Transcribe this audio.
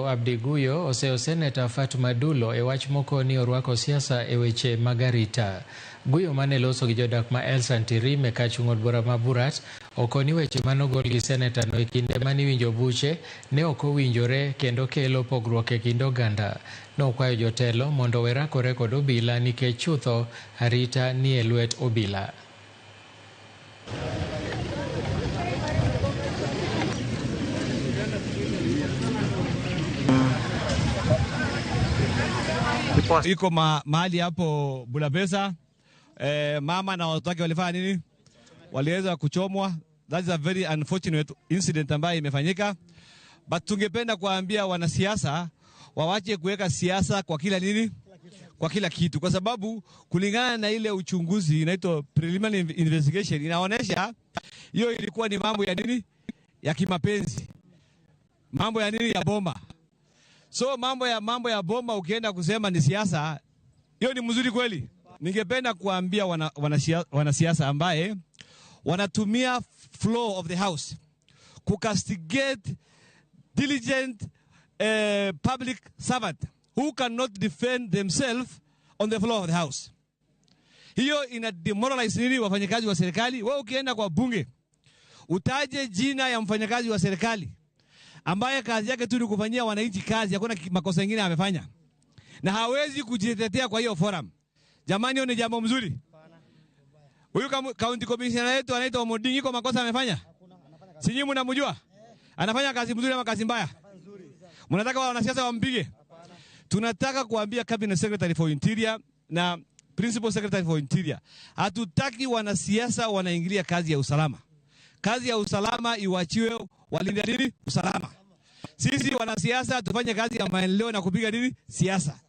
Abdi Guyo oseyo Seneta Fatuma Dulo e wach moko ni orwako siasa e weche mag arita. Guyo mane loso gi jodak ma Elsan Tirime kachung' od bura ma Burat okoni weche manogol gi seneta no e kinde maniwinjo buche ne ok owinjore kendo kelo pogruok e kind oganda. Nokwayo jotelo mondo owe rakore kod obila nikech chutho arita ni e lwet obila. Iko mahali hapo Bulapesa. Mama na watoto wake walifanya nini? Waliweza kuchomwa. That is a very unfortunate incident ambayo imefanyika. But tungependa kuambia wanasiasa wawache kuweka siasa kwa kila nini? Kwa kila kitu, kwa sababu kulingana na ile uchunguzi inaitwa preliminary investigation inaonesha hiyo ilikuwa ni mambo ya nini? Ya kimapenzi. Mambo ya nini? Ya bomba. So mambo ya bomba ukienda kusema ni siasa, hiyo ni mzuri kweli? Ningependa kuambia wanasiasa ambaye wanatumia floor of the house kucastigate diligent public servant who cannot defend themselves on the floor of the house. Hiyo ina demoralize nini wafanyakazi wa serikali. Wewe ukienda kwa bunge utaje jina ya mfanyakazi wa serikali ambaye kazi yake tu ni kufanyia wananchi kazi, hakuna makosa mengine amefanya na hawezi kujitetea kwa hiyo forum. Jamani, hiyo ni jambo mzuri? Huyu county commissioner yetu anaitwa Omoding, iko makosa amefanya? Si nyinyi mnamjua? Anafanya kazi mzuri ama kazi mbaya? Mnataka wanasiasa wampige? Tunataka kuambia Cabinet Secretary for Interior na Principal Secretary for Interior, hatutaki wanasiasa wanaingilia kazi ya usalama. Kazi ya usalama iwachiwe walinda nini? Usalama. Sisi wanasiasa tufanye kazi ya maendeleo na kupiga nini? Siasa.